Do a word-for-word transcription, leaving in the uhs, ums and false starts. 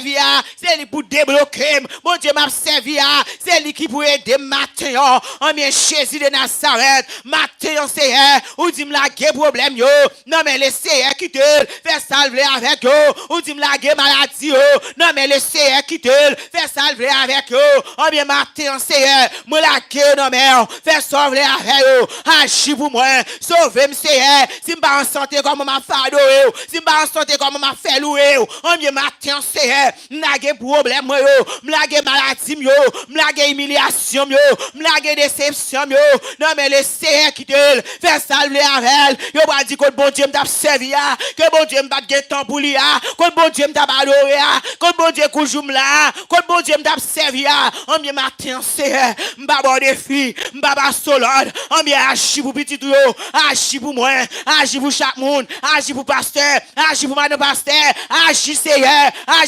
sèvi a, se li pou debloke m. Bondye m ap sèvi a, se li ki pou ede m maten an. Anmye Jezi de Nazarèt, maten an, Seyè, ou di m lage pwoblèm yo nan men Leseyè, kite l fè sa l vle avèk yo. Ou di m lage maladi yo nan men Leseyè, kite l fè sa l vle avèk yo. Anbyen, maten an, Seyè, mwen lage yo nan men w. Fè sa w vle avè yo. Aji pou mwen. Sove m, Seyè. Si m pa an sante, kòman m ap fè adore w? Si m pa an sante, kòman m ap fè louwe w? Anbyen, maten an, Seyè, m lage pwoblèm mwen yo, m lage maladi m yo, m lage imilyasyon m yo, m lage desepsyon m yo nan men Leseyè, kite l fè sa l vle avè l. Yo pral di kot Bondye m t ap sèvi a, ke Bondye m pa t gen tan pou li a, kot Bondye m t ap adore a, kot Bondye koujou m la a, kot Bondye m t ap sèvi a. Anbyen, maten an, Seyè, m pa ba w defi, m pa ba w solòd. Anbyen, aji pou pitit ou yo, aji pou mwen, aji pou chak moun, aji pou pastè, aji pou madan pastè, aji, Seyè, aji.